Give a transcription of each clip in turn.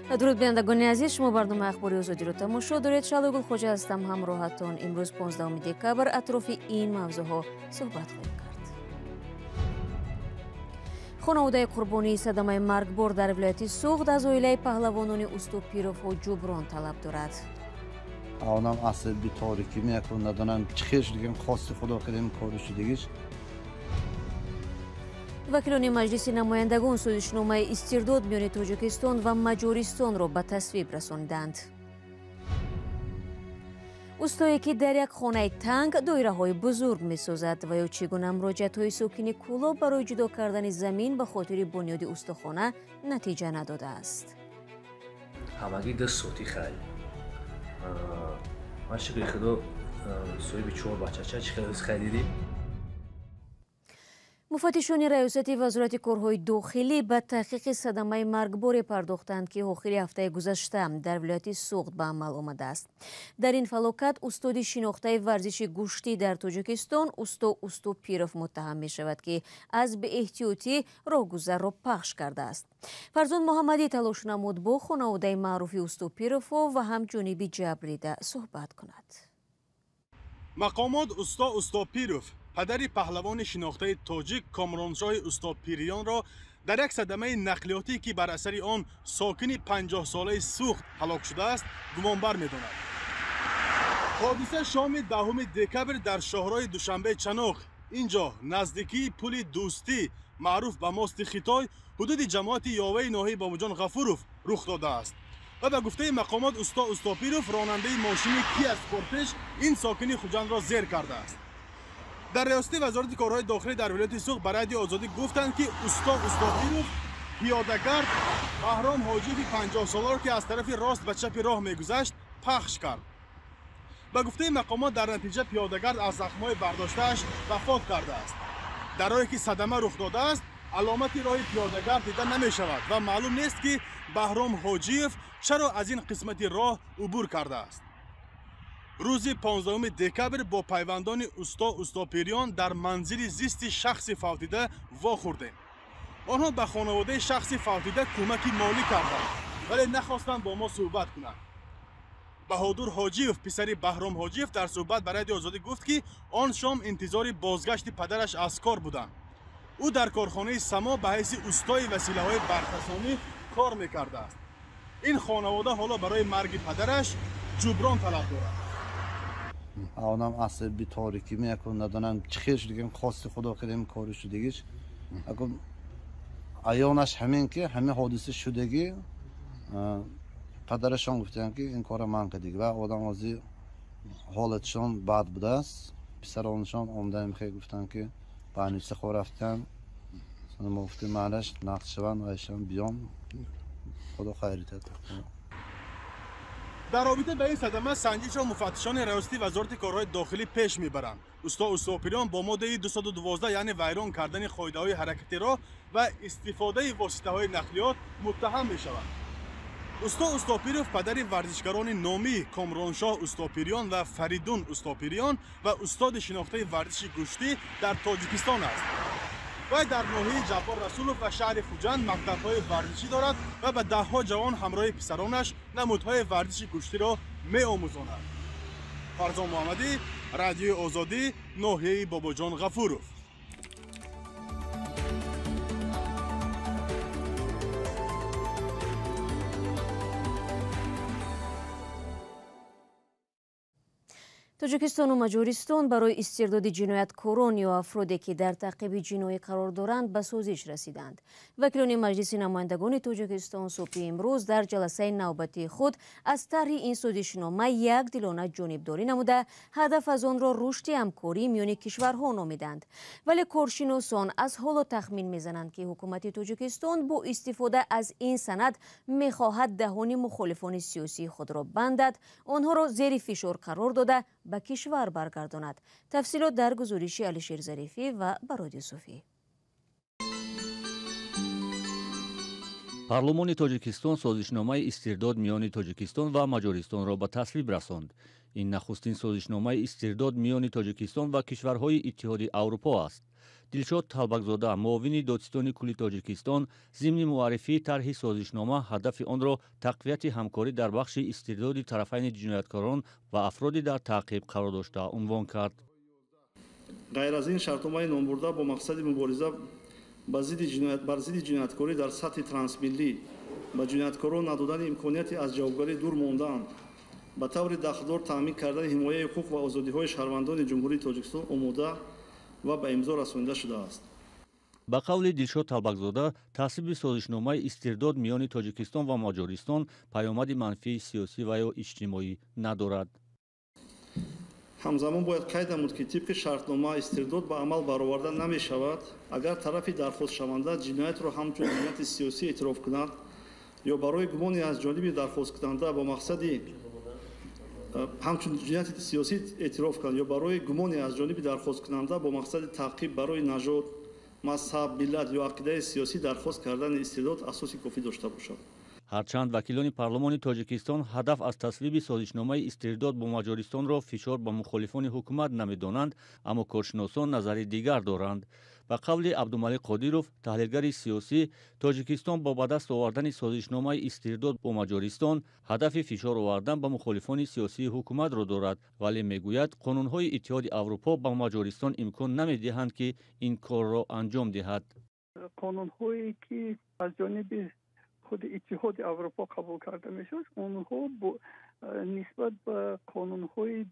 Дуруд бинандагони азиз, шумо барномаи Ахбори Озодиро тамошо доред. Шалои Гулхоҷа ҳастам, ҳамроҳатон. Имрӯз 15 декабр атрофи ин мавзӯъҳо суҳбат хоҳем кард. Хонаводаи қурбонии садамаи маргбор дар вилояти Суғд аз оилаи паҳлавонони Устопировҳо ҷуброн талаб дорад. Онам асаби торикӣ мекун, надонам чӣ хел шудагим, хости худо кардем кори шудагиш. Вакилони Маҷлиси намояндагон созишномаи истирдод миёни Тоҷикистон ва Маҷористонро ба тасвиб расониданд. Устое ки дар як хонаи танг доираҳои бузург месозад ва ё чӣ гуна муроҷиатҳои сокини Кӯлоб барои ҷудо кардани замин ба хотири бунёди устохона натиҷа надодааст. Ҳамагӣ 2 соти хай. Ман шукри худо соҳиби 4 бачача чӣ хел хай дидем. Муфаттишони раёсати вазорати корҳои дохилӣ ба таҳқиқи садамаи маргборе пардохтанд, ки охири ҳафтаи гузашта дар вилояти Суғд ба амал омадааст. Дар ин фалокат устоди шинохтаи варзиши гӯштӣ дар Тоҷикистон усто Устопиров муттаҳам мешавад, ки аз беэҳтиётӣ роҳгузарро пахш кардааст. Фарзон Муҳаммадӣ талош намуд бо хонаводаи маъруфи Устопировҳо ва ҳам ҷониби ҷабрида суҳбат кунад. Мақомот усто Устопиров, падари паҳлавони шинохтаи тоҷик Комроншоҳи Устопириёнро дар як садамаи нақлиётӣ, ки бар асари он сокини 50-солаи Суғд ҳалок шудааст, гумонбар медонад. Ҳодиса шоми 10 декабр дар шоҳроҳи Душанбе-Чаноқ, ин ҷо наздикии пули Дӯстӣ, маъруф ба мости Хитой, ҳудуди ҷамоати Ёваи ноҳияи Бобоҷон Ғафуров рух додааст. Ва ба гуфтаи мақомот усто Устопиров ронандаи мошини Киа Спортеж ин сокини Хуҷандро зер кардааст. Дар раёсати вазорати корҳои дохилӣ дар вилояти Суғд ба Радиои Озодӣ гуфтанд, ки усто Устопиров пиёдагард Баҳром Ҳоҷиеви 50-соларо, ки аз тарафи рост ба чапи роҳ мегузашт, пахш кард. Ба гуфтаи мақомот дар натиҷа пиёдагард аз захмҳои бардоштааш вафот кардааст. Дар роҳе ки садама рух додааст, аломати роҳи пиёдагард дида намешавад ва маълум нест, ки Баҳром Ҳоҷиев чаро аз ин қисмати роҳ убур кардааст. Рӯзи 15 декабр бо пайвандони усто Устопириён дар манзили зисти шахси фавтида вохӯрдем. Онҳо ба хонаводаи шахси фавтида кӯмаки молӣ карданд, вале нахостанд бо мо суҳбат кунанд. Баҳодур Ҳоҷиев, писари Баҳром Ҳоҷиев, дар суҳбат ба Радиои Озодӣ гуфт, ки он шом интизори бозгашти падараш аз кор буданд. Ӯ дар корхонаи Само ба ҳайси устои василаҳои барқрасонӣ кор мекардааст. Ин хонавода ҳоло барои марги падараш ҷуброн талаб дорад. Онам асаби торикӣ мекун, надонам чӣ хел шудагим, хости худо кардем кори шудагиш. Аёнаш ҳамин ки ҳамин ҳодиса шудагӣ, падарашон гуфтанд, ки ин кора ман кардиг ва одам ози ҳолатшон бад будааст. Писаронашон омадан хел гуфтанд, ки больница хо рафтан. Мо гуфтем маълаш нақд шаванд, вайшан биём, худо хайр диҳад. Дар робита ба ин садама санҷишро муфаттишони раёсати вазорати корҳои дохилӣ пеш мебаранд. Усто Устопириён бо моддаи 212, яъне вайрон кардани қоидаҳои ҳаракати роҳ ва истифодаи воситаҳои нақлиёт муттаҳам мешавад. Усто Устопиров падари варзишгарони номӣ Комроншоҳ Устопириён ва Фаридун Устопириён ва устоди шинохтаи варзиши гӯштӣ дар Тоҷикистон аст. Вай дар ноҳияи Ҷаббор Расулов ва шаҳри Хуҷанд мактабҳои варзишӣ дорад ва ба даҳҳо ҷавон ҳамроҳи писаронаш намудҳои варзиши гӯштиро меомӯзонад. Фарзон Муҳаммадӣ, Радиои Озодӣ, ноҳияи Бобоҷон Ғафуров. Тоҷикистону Маҷористон барои истирдоди ҷинояткорон ё афроде, ки дар таъқиби ҷиноӣ қарор доранд, ба созиш расиданд. Вакилони Маҷлиси намояндагони Тоҷикистон субҳи имрӯз дар ҷаласаи навбатии худ аз тарҳи ин созишнома якдилона ҷонибдорӣ намуда, ҳадаф аз онро рушди ҳамкорӣ миёни кишварҳо номиданд. Вале коршиносон аз ҳоло тахмин мезананд, ки ҳукумати Тоҷикистон бо истифода аз ин санад мехоҳад даҳони мухолифони сиёсии худро бандад, онҳоро зери фишор қарор дода ба кишвар баргардонад. Тафсилот дар гузориши Алишер Зарифӣ ва Барод Юсуфӣ. Парлумони Тоҷикистон созишномаи истирдод миёни Тоҷикистон ва Маҷористонро ба тасвиб расонд. Ин нахустин созишномаи истирдод миёни Тоҷикистон ва кишварҳои Иттиҳоди Аврупо аст. Дилшод Талбакзода, муовини додситони кулли Тоҷикистон, зимни муаррифии тарҳи созишнома ҳадафи онро тақвияти ҳамкорӣ дар бахши истирдоди тарафайни ҷинояткорон ва афроди дар таъқиб қарор дошта унвон кард. Ғайр аз ин, шартномаи номбурда бо мақсади мубориза бар зидди ҷинояткорӣ дар сатҳи трансмиллӣ, ба ҷинояткорон надодани имконияти аз ҷавобгарӣ дур мондан, ба таври дахлдор таъмин кардани ҳимояи ҳуқуқ ва озодиҳои шаҳрвандони Ҷумҳурии Тоҷикистон омода ва ба имзо расонида шудааст. Ба қавли Дилшод Талбакзода, тасвиби созишномаи истирдод миёни Тоҷикистон ва Маҷористон паёмади манфии сиёсӣ ва ё иҷтимоӣ надорад. Ҳамзамон бояд қайд намуд, ки тибқи шартнома истирдод ба амал бароварда намешавад, агар тарафи дархостшаванда ҷиноятро ҳамчун ҷинояти сиёсӣ эътироф кунад ё барои гумоне аз ҷониби дархосткунанда бо мақсади ҳамчун ҷинояти сиёсӣ эътироф кунад ё барои гумоне аз ҷониби дархосткунанда бо мақсади таъқиб барои нажод, мазҳаб, миллат ё ақидаи сиёсӣ дархост кардани истирдод асоси кофӣ дошта бошад. Ҳарчанд вакилони парлумони Тоҷикистон ҳадаф аз тасвиби созишномаи истирдод бо Маҷористонро фишор ба мухолифони ҳукумат намедонанд, аммо коршиносон назари дигар доранд. Ба қавли Абдумалик Қодиров, таҳлилгари сиёсӣ, Тоҷикистон бо ба даст овардани созишномаи истирдод бо Маҷористон ҳадафи фишор овардан ба мухолифони сиёсии ҳукуматро дорад, вале мегӯяд, қонунҳои Иттиҳоди Аврупо ба Маҷористон имкон намедиҳанд, ки ин корро анҷом диҳад. Қонунҳое ки аз ҷониби худи Иттиҳоди Аврупо қабул карда мешавад, онҳо нисбат ба қонунҳои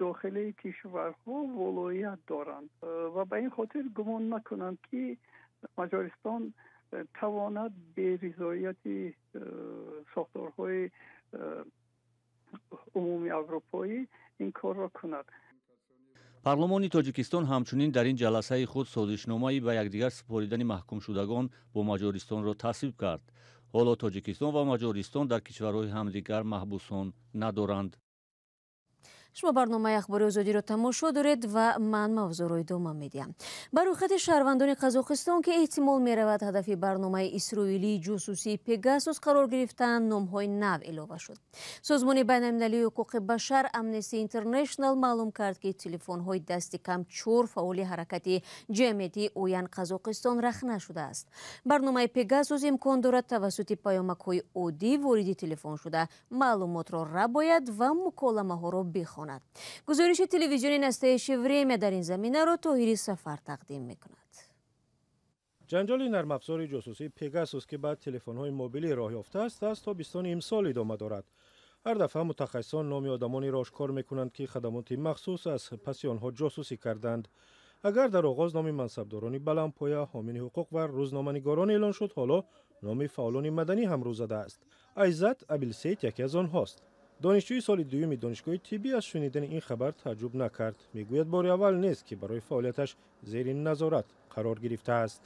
дохилии кишварҳо волоият доранд ва ба ин хотир гумон накунанд, ки Маҷористон тавонад беризоияти сохторҳои умуми аврупоӣ ин корро кунад. Парлумони Тоҷикистон ҳамчунин дар ин ҷаласаи худ созишномаи ба якдигар супоридани маҳкумшудагон бо Маҷористонро тасвиб кард. Ҳоло Тоҷикистон ва Маҷористон дар кишварҳои ҳамдигар маҳбусон надоранд. Шумо барномаи Ахбори Озодиро тамошо доред ва ман мавзӯъро идома медиҳам. Ба рӯйхати шаҳрвандони Қазоқистон, ки эҳтимол меравад ҳадафи барномаи исроилии ҷосусии Пегасус қарор гирифтанд, номҳои нав илова шуд. Созмони байналмилалии ҳуқуқи башар Амнести Интернешнал маълум кард, ки телефонҳои дасти кам чор фаъоли ҳаракати ҷамъиятии Оян Қазоқистон рахна шудааст. Барномаи Пегасус имкон дорад тавассути паёмакҳои оддӣ вориди телефон шуда, маълумотро рабояд ва муколамаҳоро бихонад. Гузориши телевизиони «Настоящее время» дар ин заминаро Тоҳири Сафар тақдим мекунад. Ҷанҷоли нармафзори ҷосусии Пегасус, ки ба телефонҳои мобилӣ роҳ ёфтааст, аз тобистони имсол идома дорад. Ҳар дафъа мутахассисон номи одамонеро ошкор мекунанд, ки хадамоти махсус аз паси онҳо ҷосусӣ карданд. Агар дар оғоз номи мансабдорони баландпоя, ҳомини ҳуқуқ ва рӯзноманигорон эълон шуд, ҳоло номи фаъолони маданӣ ҳам рӯ задааст. Айзат Абилсейт яке аз онҳост. Донишҷӯи соли дуюми донишгоҳи тиббӣ аз шунидани ин хабар тааҷҷуб накард. Мегӯяд, бори аввал нест, ки барои фаъолияташ зери назорат қарор гирифтааст.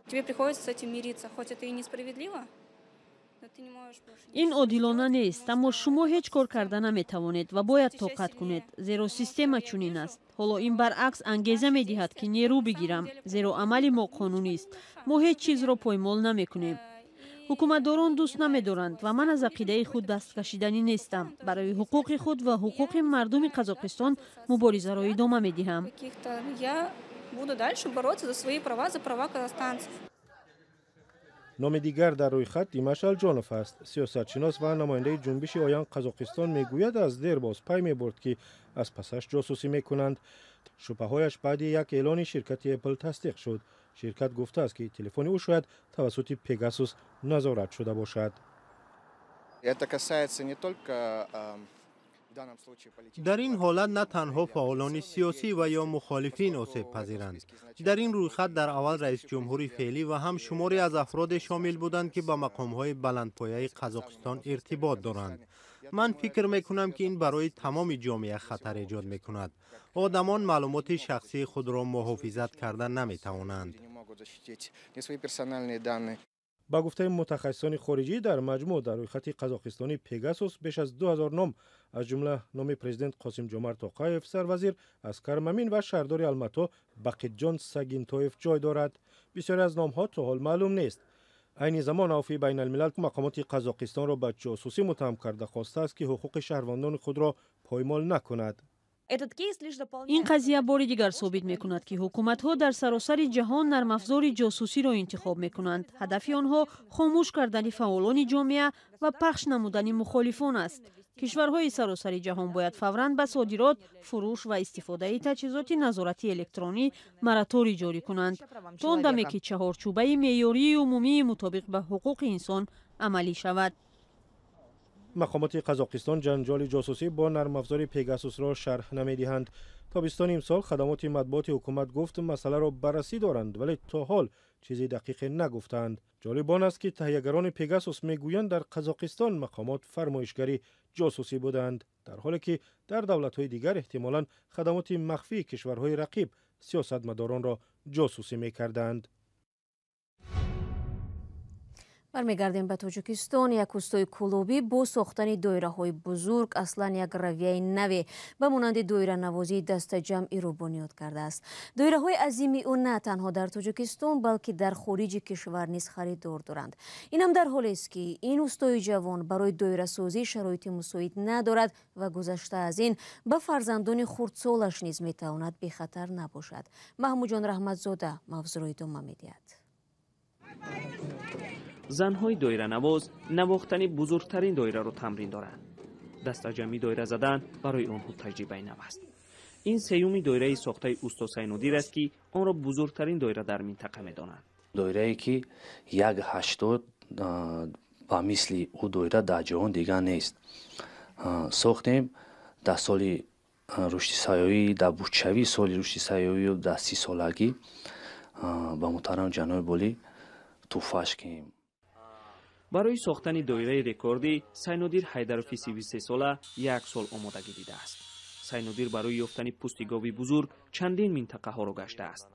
Тебе приходится с этим мириться, хоть это и несправедливо. Ин одилона нест, аммо шумо ҳеҷ кор карда наметавонед ва бояд тоқат кунед, зеро система чунин аст. Ҳоло ин баръакс ангеза медиҳад, ки нерӯ бигирам, зеро амали мо қонунист. Мо ҳеҷ чизро поймол намекунем. Ҳукуматдорон дӯст намедоранд ва ман аз ақидаи худ дасткашиданӣ нестам. Барои ҳуқуқи худ ва ҳуқуқи мардуми Қазоқистон муборизаро идома медиҳам. Я буду дальше бороться за свои права, за права казахстанцев. Номи дигар дар рӯйхат Димаш Алҷонов аст. Сиёсатшинос ва намояндаи ҷунбиши Оян Қазоқистон мегӯяд, аз дербоз пай мебурд, ки аз пасаш ҷосусӣ мекунанд. Шубҳаҳояш баъди як эълони ширкати Apple тасдиқ шуд. Ширкат гуфтааст, ки телефони ӯ шояд тавассути Пегасус назорат шуда бошад. Это касается не только Дар ин ҳолат на танҳо фаъолони сиёсӣ ва ё мухолифин осебпазиранд. Дар ин рӯйхат дар аввал раисҷумҳури феълӣ ва ҳам шуморе аз афроде шомил буданд, ки ба мақомҳои баландпояи Қазоқистон иртибот доранд. Ман фикр мекунам, ки ин барои тамоми ҷомеа хатар эҷод мекунад. Одамон маълумоти шахсии худро муҳофизат карда наметавонанд. Ба гуфтаи мутахассисони хориҷӣ, дар маҷмӯъ дар рӯйхати қазоқистони Пегасус беш аз 2000 ном, аз ҷумла номи президент Қосимҷомарт Тоқаев, сарвазир Аскар Мамин ва шаҳрдори Алмато Бақитҷон Сагинтоев ҷой дорад. Бисёре аз номҳо то ҳол маълум нест. Айни замон Авфи байналмилал мақомоти Қазоқистонро ба ҷосусӣ муттаҳам карда хостааст, ки ҳуқуқи шаҳрвандони худро поймол накунад. Ин қазия бори дигар собит мекунад, ки ҳукуматҳо дар саросари ҷаҳон нармафзори ҷосусиро интихоб мекунанд. Ҳадафи онҳо хомӯш кардани фаъолони ҷомеа ва пахш намудани мухолифон аст. Кишварҳои саросари ҷаҳон бояд фавран ба содирот, фурӯш ва истифодаи таҷҳизоти назоратии электронӣ мораторий ҷорӣ кунанд, то он даме ки чаҳорчӯбаи меъёрии умумии мутобиқ ба ҳуқуқи инсон амалӣ шавад. Мақомоти Қазоқистон ҷанҷоли ҷосусӣ бо нармафзори Пегасусро шарҳ намедиҳанд. Тобистони имсол хадамоти матбуоти ҳукумат гуфт, масъаларо баррасӣ доранд, вале то ҳол чизи дақиқе нагуфтаанд. Ҷолиб он аст, ки таҳиягарони Пегасус мегӯянд, дар Қазоқистон мақомот фармоишгари ҷосусӣ буданд, дар ҳоле ки дар давлатҳои дигар эҳтимолан хадамоти махфии кишварҳои рақиб сиёсатмадоронро ҷосусӣ мекарданд. Бармегардем ба Тоҷикистон. Як устои кулобӣ бо сохтани доираҳои бузург аслан як равияи наве ба монанди доиранавозии дастаҷамъиро бунёд кардааст. Доираҳои азими ӯ на танҳо дар Тоҷикистон, балки дар хориҷи кишвар низ харидор доранд. Инам дар ҳолест, ки ин устои ҷавон барои доирасозӣ шароити мусоид надорад ва гузашта аз ин ба фарзандони хурдсолаш низ метавонад бехатар набошад. Маҳмудҷон Раҳматзода мавзӯъро идома медиҳад. Занҳои доиранавоз навохтани бузургтарин доираро тамрин доранд. Дастаҷамъӣ доира задан барои онҳо таҷрибаи нав аст. Ин сеюми доираи сохтаи усто Сайнодир аст, ки онро бузургтарин доира дар минтақа медонанд. Доирае ки 1,80 ба мисли ӯ доира дар ҷаҳон дигар нест. Сохтем дар соли рушди сайёҳӣ, дар бучавии соли рушди сайёҳӣ дар 30 солагӣ ба муҳтарам ҷаноби болӣ туҳфаш кунем. Барои сохтани доираи рекордӣ Сайнодир Ҳайдарови 33 сола як сол омодагӣ дидааст. Сайнодир барои ёфтани пӯсти гови бузург чандин минтақаҳоро гаштааст.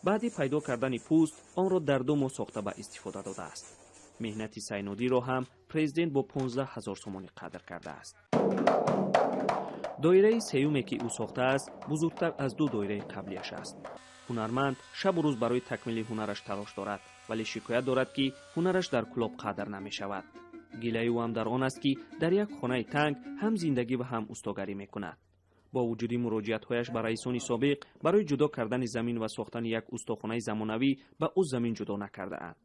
Баъди пайдо кардани пӯст онро дар 2 моҳ сохта ба истифода додааст. Меҳнати Сайнодирро ҳам президент бо 15 000 сомонӣ қадр кардааст. Доираи сеюме ки ӯ сохтааст бузургтар аз 2 доираи қаблияш аст. Ҳунарманд шабу рӯз барои такмили ҳунараш талош дорад, вале шикоят дорад, ки ҳунараш дар Кулоб қадр намешавад. Гилаи ӯ ҳам дар он аст, ки дар як хонаи танг ҳам зиндагӣ ва ҳам устогарӣ мекунад. Бо вуҷуди муроҷиатҳояш ба раисони собиқ барои ҷудо кардани замин ва сохтани як устохонаи замонавӣ ба ӯ замин ҷудо накардаанд.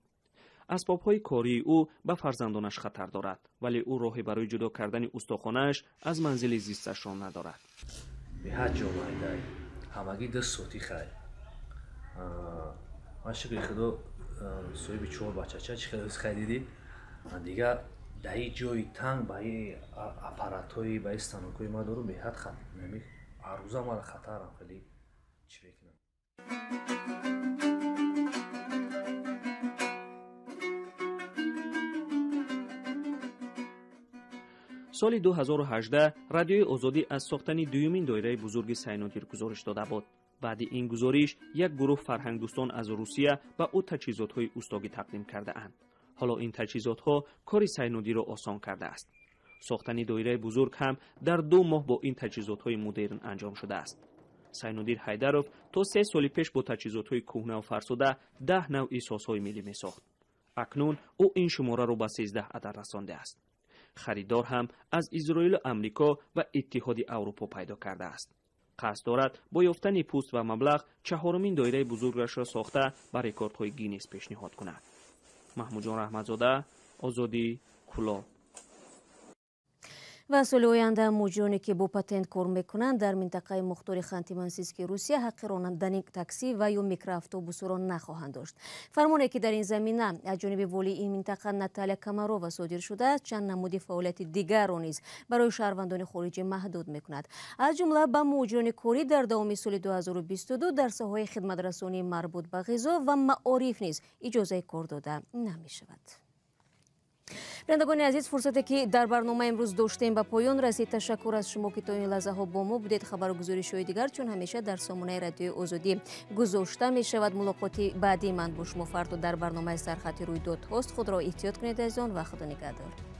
Асбобҳои кории ӯ ба фарзандонаш хатар дорад, вале ӯ роҳе барои ҷудо кардани устохонааш аз манзили зисташро надорад. Беҳад ҷо майдай, ҳамагӣ 2 сотӣ хай. Ман шукри худо соҳиби 4 бачача, чӣ хеле хай дидӣ. Дигар дар ин ҷои танг ба ин аппаратҳои, ба ин станокҳои ман дорум, беҳад арӯза мара хатарам хеле чӣ мекунам. Соли 2018 Радиои Озодӣ аз сохтани дуюмин доираи бузурги Сайнодир гузориш дода буд. Баъди ин гузориш як гурӯҳ фарҳангдӯстон аз Русия ба ӯ таҷҳизотҳои устогӣ тақдим кардаанд. Ҳоло ин таҷҳизотҳо кори Сайнодирро осон кардааст. Сохтани доираи бузург ҳам дар 2 моҳ бо ин таҷҳизотҳои модерн анҷом шудааст. Сайнодир Ҳайдаров то 3 соли пеш бо таҷҳизотҳои кӯҳна ва фарсуда 10 навъи созҳои миллӣ месохт. Акнун ӯ ин шумораро ба 13 адад расондааст. Харидор ҳам аз Изроилу Амрико ва Иттиҳоди Аврупо пайдо кардааст. Қасд дорад бо ёфтани пӯст ва маблағ 4-умин доираи бузургашро сохта ба рекордҳои Гиннес пешниҳод кунад. Маҳмудҷон Раҳматзода, Озодӣ, Кулоб. Ва соли оянда муҳоҷироне, ки бо патент кор мекунанд, дар минтақаи мухтори Ханти-Мансийски Русия ҳаққи ронандани таксӣ ва ё микроавтобусро нахоҳанд дошт. Фармоне, ки дар ин замина аз ҷониби волии ин минтақа Наталия Комарова содир шудааст, чанд намуди фаъолияти дигарро низ барои шаҳрвандони хориҷӣ маҳдуд мекунад. Аз ҷумла ба муҳоҷирони корӣ дар давоми соли 2022 дар соҳаҳои хидматрасонии марбут ба ғизо ва маориф низ иҷозаи кор дода намешавад. Бинандагони азиз, фурсате ки дар барномаи имрӯз доштем ба поён расид. Ташаккур аз шумо, ки то ин лаҳзаҳо бо мо будед. Хабару гузоришҳои дигар чун ҳамеша дар сомонаи Радиои Озодӣ гузошта мешавад. Мулоқоти баъдии ман бо шумо фардо дар барномаи Сархати рӯйдодҳост. Худро эҳтиёт кунед азизон ва худо нигаҳдор.